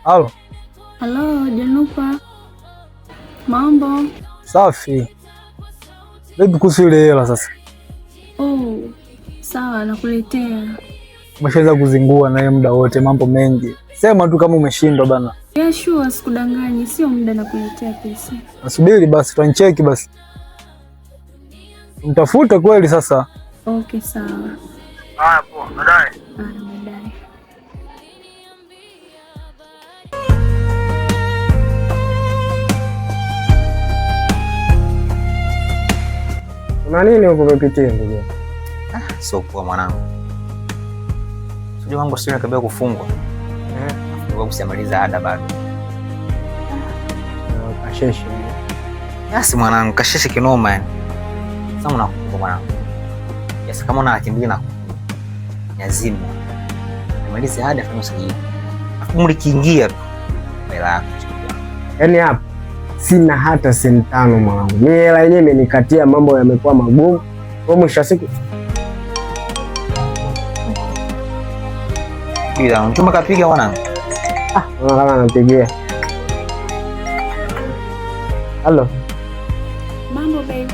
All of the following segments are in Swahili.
Halo. Halo, Janupa. Mambo? Safi. Vipi kuhusu ile hela sasa? Oh, sawa, nakuletea. Umeshaweza kuzingua na muda wote, mambo mengi. Sema tu kama umeshindwa bana. Yeah, sure, sikudanganyi, sio muda nakuletea pesa. Nasubiri basi, tuancheki basi. Mtafute kweli sasa. Okay, sawa. Haya, poa, baadaye. Haya, baadaye. Una nini huko umepitia ndugu? Ah, sio poa mwanangu. Sijui wangu sio nakabia kufungwa. Eh, Ndio kusimaliza ada bado. Kasheshe. Yasi mwanangu, kasheshe kinoma yani. Sasa unakuwa mwanangu. Yasi kama una 200,000 na nyazimu. Nimalize ada fanya usajili. Afu mlikiingia tu. Hela yako. Yaani hapa sina hata senti 5 mwanangu. Mimi hela yenyewe imenikatia, mambo yamekuwa magumu. Kwa mwisho wa siku Ila mchumba kapiga mwanangu. Ah, kama anapigia. Halo. Mambo babe.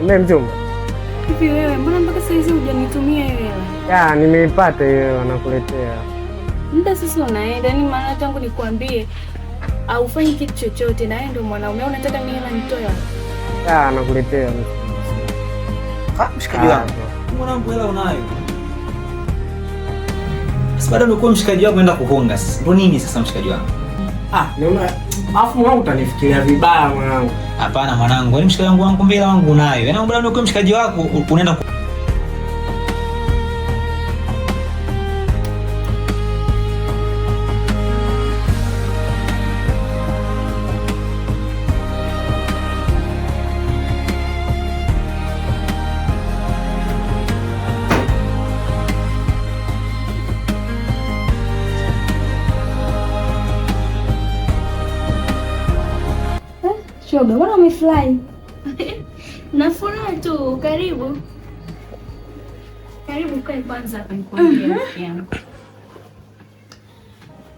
Mimi mchumba. Hivi wewe mbona mpaka saa hizi hujanitumia hiyo hela? Ya, nimeipata hiyo nakuletea. Muda sasa unaenda, yaani maana tangu nikwambie haufanyi kitu chochote na wewe ndio mwanaume, au unataka mimi hela nitoe wapi? Ya, nakuletea. Ah, mshikaji wangu. Mwanangu hela unayo. Sasa bado umekuwa mshikaji wangu unaenda kuhonga sasa. Ndio nini sasa mshikaji wangu? Ah, niona afu mwanangu utanifikiria vibaya mwanangu. Hapana mwanangu, yaani mshikaji wangu mbele wangu unayo. Yaani bado umekuwa mshikaji wako unaenda Shoga, mbona umefurahi? Na furaha tu, karibu. Karibu kae kwanza hapa nikuambie rafiki yangu.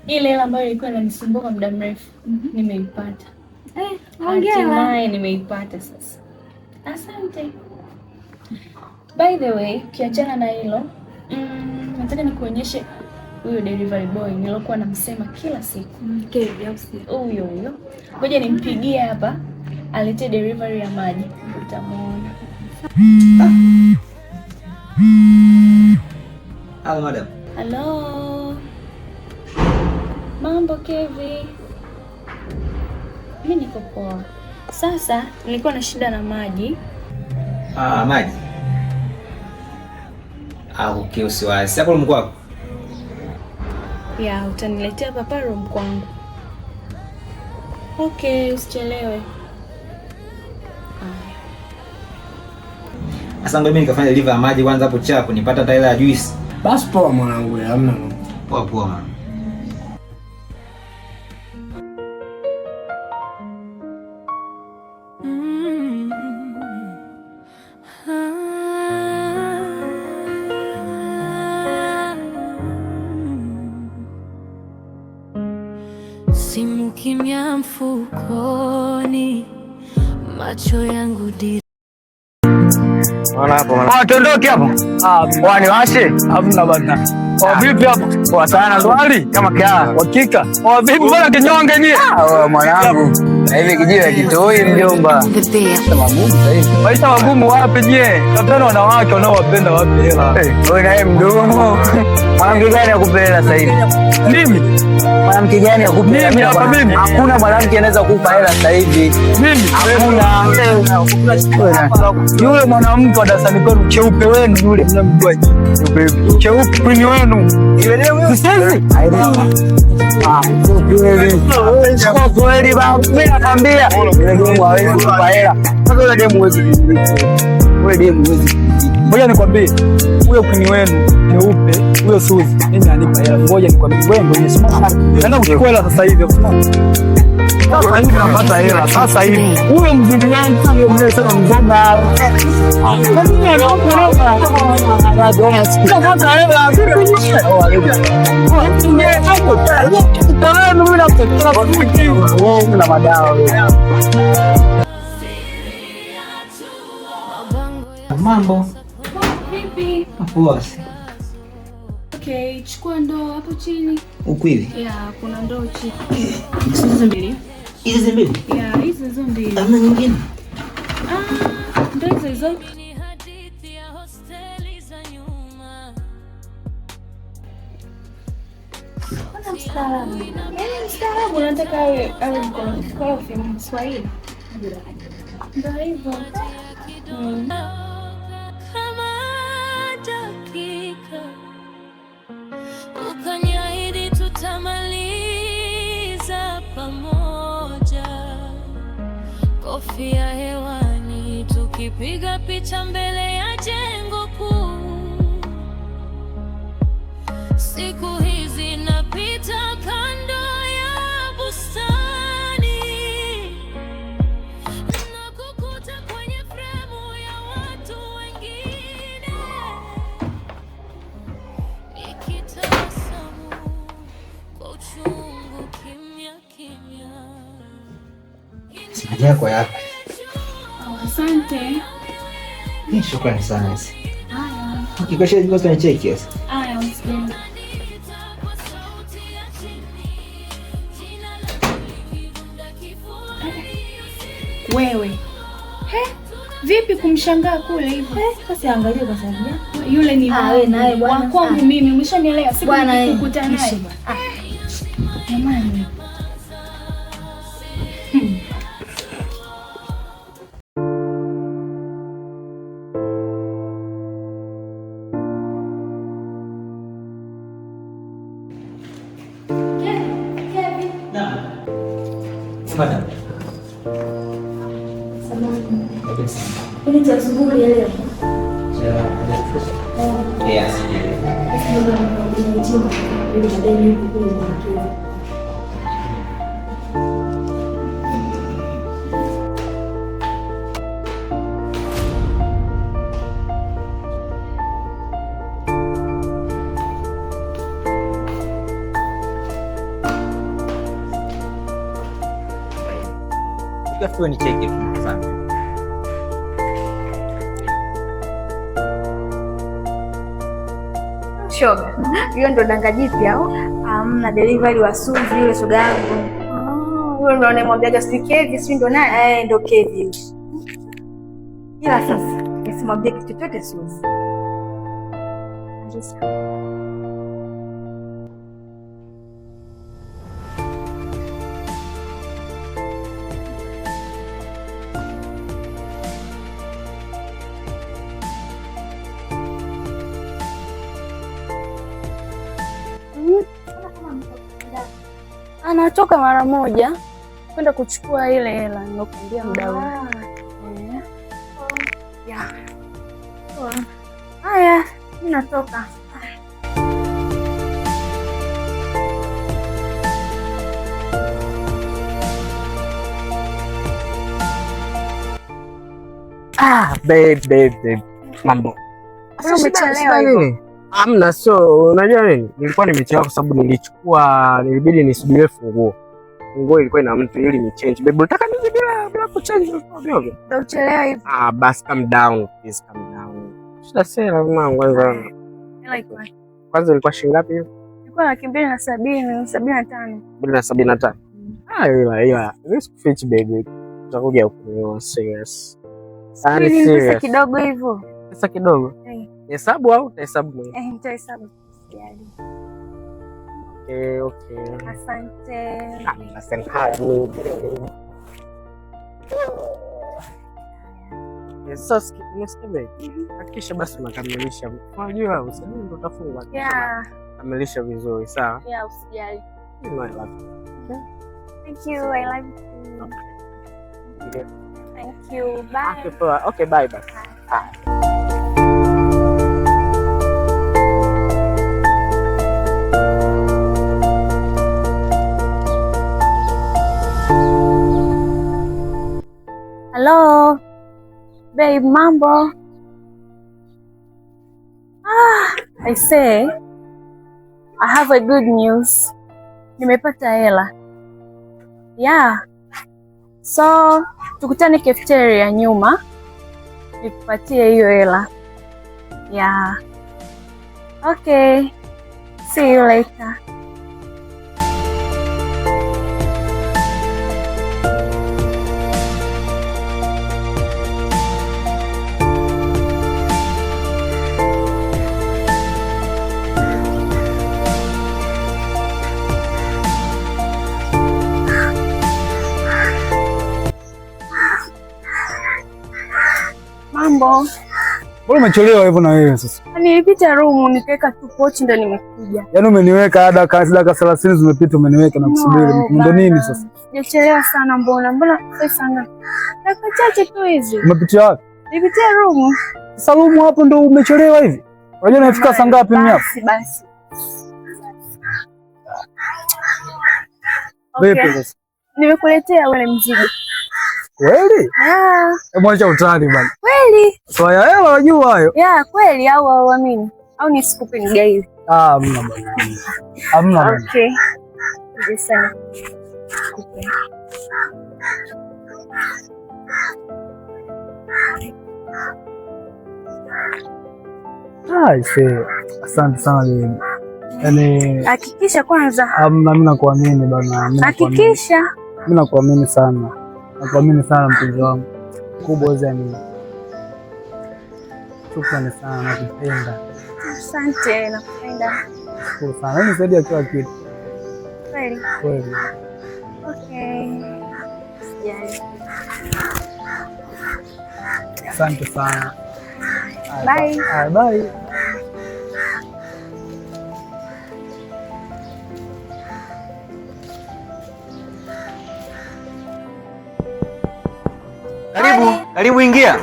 Ile hela ambayo ilikuwa inanisumbua kwa muda mrefu, nimeipata. Eh, hongera. Hatimaye nimeipata sasa. Asante. By the way, ukiachana na hilo, nataka nikuonyeshe huyo delivery boy nilokuwa namsema kila siku. Huyo huyo. Ngoja nimpigie hapa alete delivery ya maji. Utamuona. Halo madam. Halo. Mambo Kevi? Mimi niko poa. Sasa nilikuwa na shida na maji. Ah, maji. Ah, okay, usiwazi. Hapo room kwako. Ya, utaniletea papa room kwangu. Okay, usichelewe. Haya. Sasa ngoja mimi nikafanya deliver ya maji kwanza hapo chapo nipata hata hela ya juice. Basi poa mwanangu, hamna. Poa poa mwanangu. Simu kimya mfukoni, macho yangu dira. Ah, tuondoke hapo. Ah, Wani washe. hamna bana. Oh, vipi hapo? Poa sana ndo. Swali Kama kia. Hakika. Oh, vipi mbona kinyonge nyie? Ah, mwanangu. Na hivi kijiwe kitoi mjomba. Magumu sasa hivi. Maisha magumu wapi nyie? Tafuteni wanawake wanaowapenda wape hela. Wewe naye mdomo. Mwanamke gani akupe hela sasa hivi? Mimi? Mwanamke gani akupe hela? Mimi hapa mimi? Hakuna mwanamke anaweza kukupa hela sasa hivi. Mimi? Hakuna. Yule mwanamke wa darasani kwenu cheupe wenu yule mnamjua nyinyi. Cheupe queen wenu. Sisi? Ah, sio kweli baba. Mimi nakwambia yule demu hawezi kukupa hela. Sasa yule demu huwezi kumiliki. Yule demu huwezi kumiliki. Ngoja nikwambie, huyo queen wenu cheupe, huyo Suzi, mimi ananipa hela. Ngoja nikwambie, wewe ndio umesimama. Naenda kuchukua hela sasa hivi. Sasa hivi napata hela sasa hivi. Huyo mzuri wangu huyo mzee sana mzoga. Napata hela. Na madawa. Mambo. Vipi? Poa. Okay, chukua ndoo hapo chini. Huku hivi? Yeah, kuna ndoo chini. Hizo mbili. Hizi mbili? Yeah, hizo mbili. Hamna nyingine? Ah, ndoo hizo hizo. Mbona mstaarabu? Yaani mstaarabu unataka awe mkorofi Mswahili. Ndio hivyo. Kama dakika ukaniahidi tutamaliza pamoja, kofia hewani tukipiga picha mbele ya jengo kuu. Siku hizi napita kando ya bustani na kukuta kwenye fremu ya watu wengine, nikitabasamu kwa uchungu kimya kimya. Maji yako hapa. Oh, asante. Shukrani sana. Haya. Ukikosha jiko nicheki sasa. Haya, usijali. Wewe. He? Vipi kumshangaa kule hivyo? Sasa angalia kwa sababu Yule ni wewe naye bwana. wa kwangu mimi, umeshanielewa? Siku Bwana, nikikutana naye. Jamani. Madam. Kuni cha asubuhi ya leo. Yes. Ukifika nicheki tu. Asante. Shoga, hiyo ndo danga jipya au? Hamna delivery wa Suzi yule shoga yangu. Huyo ndo anayemwambiaga si Kevi, si ndo naye? Eh, ndo Kevi. Ila sasa nisimwambie kitu chochote Suzi. Anatoka mara moja kwenda kuchukua ile hela nilokuambia muda ule. Yeah. Haya, mimi natoka. Ah, babe, babe, babe. Mambo. Umechelewa hivyo. Amna, so unajua nini? Nilikuwa nimechelewa kwa sababu nilibidi nisubirie funguo. Funguo ilikuwa ina mtu ili ni change. Babe, unataka nini bila kuchange ovyo ovyo? Ndio uchelewa hivyo. Ah, basi calm down, please calm down. Shida sera mwanangu kwanza. Hela iko wapi? Kwanza ilikuwa shilingi ngapi hiyo? Ilikuwa 270, 75. 275. Ah, ila. Mimi sikufichi baby. Utakuja kununua serious. Ah, ni Pesa serious. kidogo hivyo. Pesa kidogo. Hesabu au utahesabu mwenyewe? Nitahesabu. Usijali. Okay, okay. Asante. Asante. Sasa nisikilize. Hakikisha basi unakamilisha. Unajua usajili ndio utafungwa. Yeah. Kamilisha vizuri, sawa? Yeah, usijali. You know I love you. Thank you. I love you. Okay. Thank you. Bye. Okay, poa. Okay, bye bye. Bye. Hello. Babe, mambo? Ah, I say I have a good news. Nimepata hela. Yeah. So, tukutane cafeteria nyuma. Nikupatie hiyo hela. Yeah. Okay. See you later. Mambo. Mbona umechelewa hivyo na wewe sasa? Nilipita room nikaweka tu pochi ndo nimekuja. Yaani umeniweka dakika 30 zimepita umeniweka na kusubiri. Ndio nini sasa? Sijachelewa sana mbona? Mbona sana? Dakika chache tu hizi. Umepitia wapi? Nilipitia room. Sasa room hapo ndo umechelewa hivi? Unajua naifika saa ngapi mimi hapa? Basi basi. Okay. Vipi sasa? Nimekuletea ule mzigo. Kweli? Ah. Hebu acha utani bana. Kweli? Swala ya hela unajua hayo. Yeah, kweli au hauamini? Au nisikupe nigaili? Ah, hamna bana. Hamna bana. Okay. Sana. Okay. Ah, see. Asante sana baby. Yaani hakikisha kwanza. Hamna, mimi nakuamini bana. Hakikisha. Mimi nakuamini sana. Nakuamini sana mpenzi wangu. Kubwa zaidi. Shukrani sana, nakupenda. Asante, nakupenda. Shukuru sana. Mimi zaidi ya kila kitu. Kweli? Kweli. Okay. Sijali. Asante sana. Bye. Bye. Karibu, karibu ingia.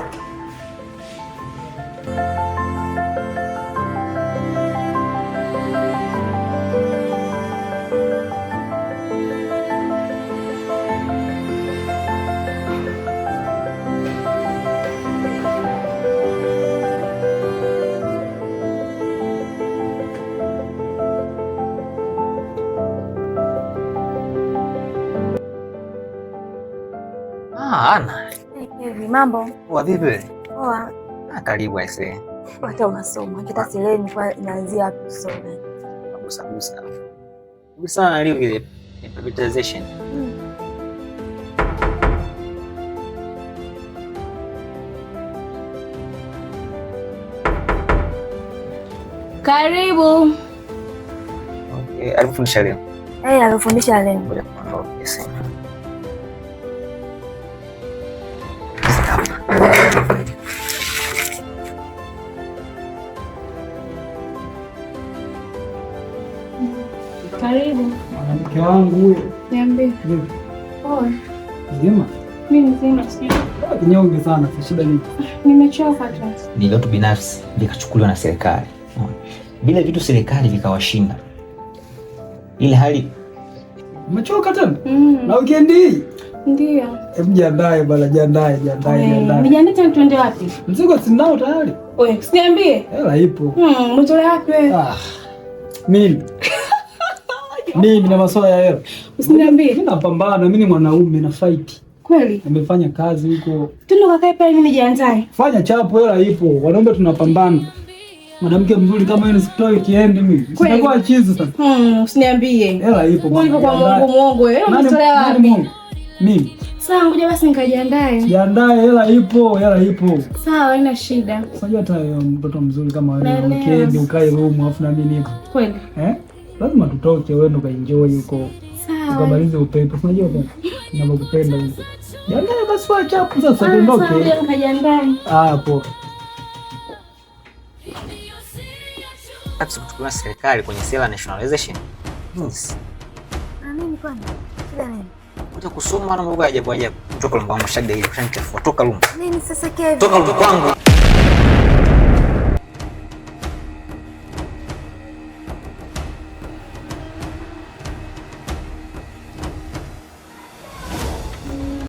Ah, Ana. Hivi mambo? Poa vipi? Poa. Ah, karibu aisee. Hata unasoma. Kita sileni kwa inaanzia wapi kusoma? Gusa gusa. Gusa na leo ile privatization. Karibu. Okay, alifundisha leo. Eh, alifundisha leo. Ngoja kuondoka. Yes. Karibu. Mwanamke wangu huyo. Niambie. Poa. Mzima? Mimi mzima. Kinyonge sana, shida nini? Nimechoka tu. Ni vitu binafsi vikachukuliwa na serikali. Bila vitu serikali vikawashinda. Ile hali umechoka tena? Na weekend hii? Ndio. Hebu jiandae bana, jiandae. Nijiandae tena tuende wapi? Mzigo si nao tayari. Wewe, usiniambie. Hela ipo. Umetolea wapi wewe? Ah. Mimi. Mimi na masuala ya hela. Usiniambie. Mimi napambana, mimi ni mwanaume na fight. Kweli? Nimefanya kazi huko. Twende kakae pale mimi nijiandae. Fanya chapo, hela ipo. Wanaume tunapambana. Mwanamke mzuri kama yeye nisitoe kiendi mimi. Sitakuwa chizi sasa. Usiniambie. Hela ipo. Wewe uko kwa Mungu muongo wewe. Umetolea wapi? Mimi. Sawa, ngoja basi nikajiandae. Jiandae, hela ipo, hela ipo. Sawa, haina shida. Unajua hata mtoto mzuri kama wewe weekend ukae room afu na mimi nipo. Kweli? Eh? Lazima tutoke wewe ndo kaenjoy huko. Sawa. Ukamalize upepo. Unajua tena ninakupenda hivi. Jiandae basi wa chapu sasa tuondoke. Sawa, ngoja nikajiandae. Ah, poa. Kuchukuliwa serikali kwenye sera nationalization. Yes. Na nini kwani? Shida nini? Kuja kusoma na mambo ya ajabu ajabu. Toka room kwangu shagda hiyo, ushanichafua. Toka room. Nini sasa Kevin? Toka room kwangu.